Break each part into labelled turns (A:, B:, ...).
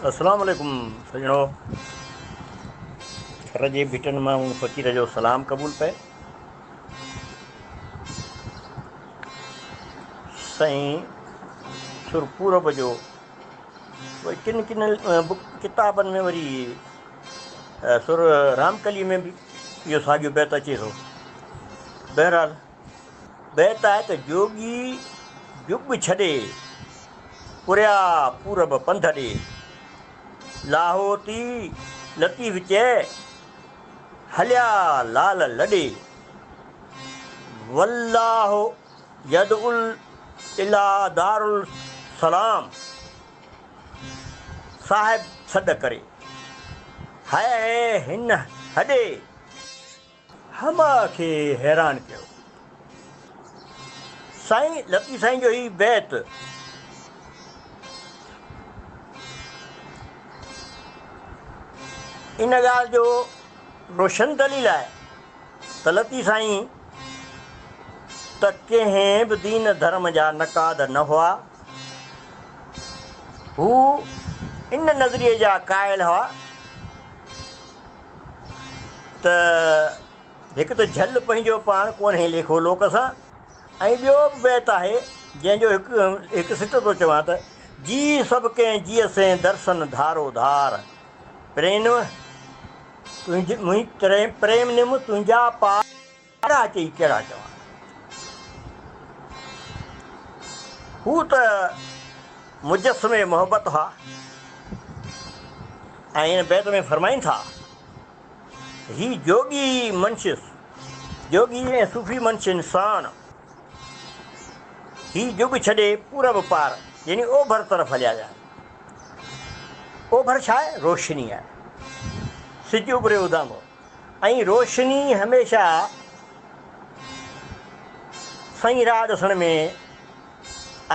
A: اسلام عليڪم سڄڻو ٿر جي ڀٽن مان مون فقير جو سلام قبول پئي. سائين سر پورب جو وري ڪن ڪن ڪتابن ۾ وري سر رامڪلي ۾ به اهو ساڳيو بيت اچي ٿو. بهرحال بيت آهي ته جوڳي جڳ ڇڏي، پريا پورب پنڌ ڏي. لاهوتي لطيف چئي، هليا لال لڏي. والله يدعو الي دارالسلام، صاحب سڏ ڪري، هئي هن هڏي. همه کي حيران ڪيو. سائين لطيف سائين جو هي بيت ان ڳالهه جو روشن دليل آهي ته لطيف سائين ته ڪنهن به دين ڌرم جا نقاد نه هئا. هو ان نظريي جا قائل هئا ته هڪ ته جهل پنهنجو پاڻ ڪونهي ليکو لوڪ سان ۽ ٻيو به بيت آهي جنهن جو هڪ هڪ سٽ ٿو چوان ته جي سڀ ڪنهن جيء سين درسن ڌارو ڌار پرينم تنهنجي پريم نم تنهنجا پار ڪهڙا چئي ڪهڙا چوان. هو ته مجسمي محبت هئا ۽ هن بيت ۾ فرمائين ٿا ته هي جوڳي منشس، جوڳي ۽ صوفي منش انسان، هي جڳ ڇڏي پورب پار يعني اوڀر طرف هليا ويا. اوڀر ڇا آهي؟ روشني آهي. سج اڀريو اڌامو. ۽ روشني هميشه سئين راهه ڏسڻ ۾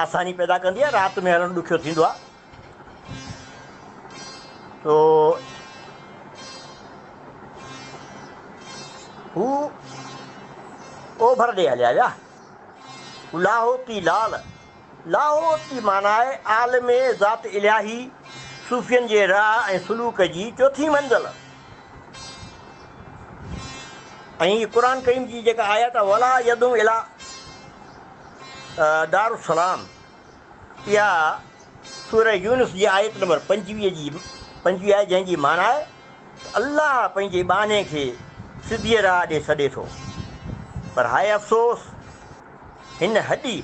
A: آساني پيدا ڪندي آهي، رات ۾ هلڻ ڏکيو ٿيندو آهي. سو هو اوڀر ڏي هليا ويا. لاهوتي لال، لاهوتي معنيٰ آهي عالم ذات الاهي، صوفين جي راهه ۽ سلوڪ جي چوٿين منزل. ۽ هي قرآن ڪريم جي جيڪا آيت آهي ولا يدعو الي دار السلام اها سورة يونس جي آيت نمبر 25 جي 25 آهي جنهن جي معنيٰ آهي ته الله پنهنجي ٻانهي کي سڌيء راهه ڏي سڏي ٿو پر هاء افسوس هن هڏي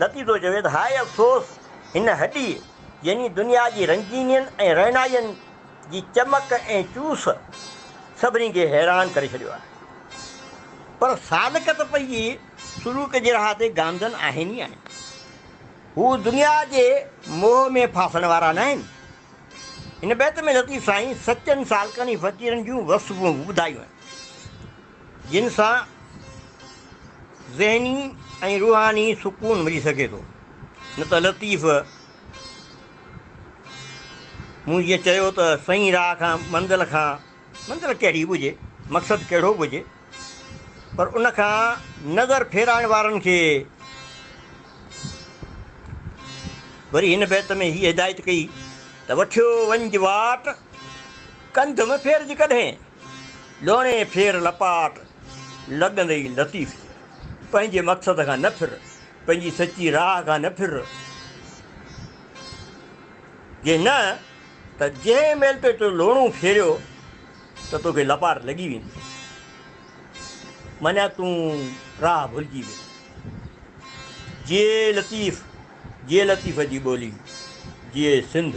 A: لطيف ٿو چوي ته هاء افسوس هن هڏي يعني دنيا جي رنگينين ۽ رعنائين جي چمڪ ۽ چوس سڀني کي حيران ڪري ڇڏيو آهي. پر سالڪ ته پنهنجي سلوڪ جي راهه تي گامزن آهن ئي آهن. هو دنيا جي موهه ۾ ڦاسڻ وارا ناهن. هن بيت ۾ لطيف سائين سچن سالڪن ۽ فقيرن جون وصفون به ٻڌايون آهن، جن سان ذهني ۽ روحاني سڪون ملي سگهي ٿو. نه ته لطيف مون جيئن چيو ته سئين راهه کان منزل کان، منزل ڪهڙي به هجي، مقصد ڪهڙو به هجي، پر ان کان نظر ڦيرائڻ وارن کي وري هن بيت ۾ هيء هدايت ڪئي ته وٺيو وڃج واٽ، ڪنڌ م ڦيرج ڪڏهين، لوڻي ڦير لپاٽ، لڳندئي لطيف چئي. پنهنجي مقصد کان نه ڦر، پنهنجي سچي راهه کان نه ڦر. جي نه ته جنهن مهل تي تو لوڻو ڦيريو ته توکي لپاٽ لڳي ويندي. معنيٰ تون راهه ڀلجي ويندين. جيئي لطيف، جيئي لطيف جي ٻولي، جيئي سنڌ.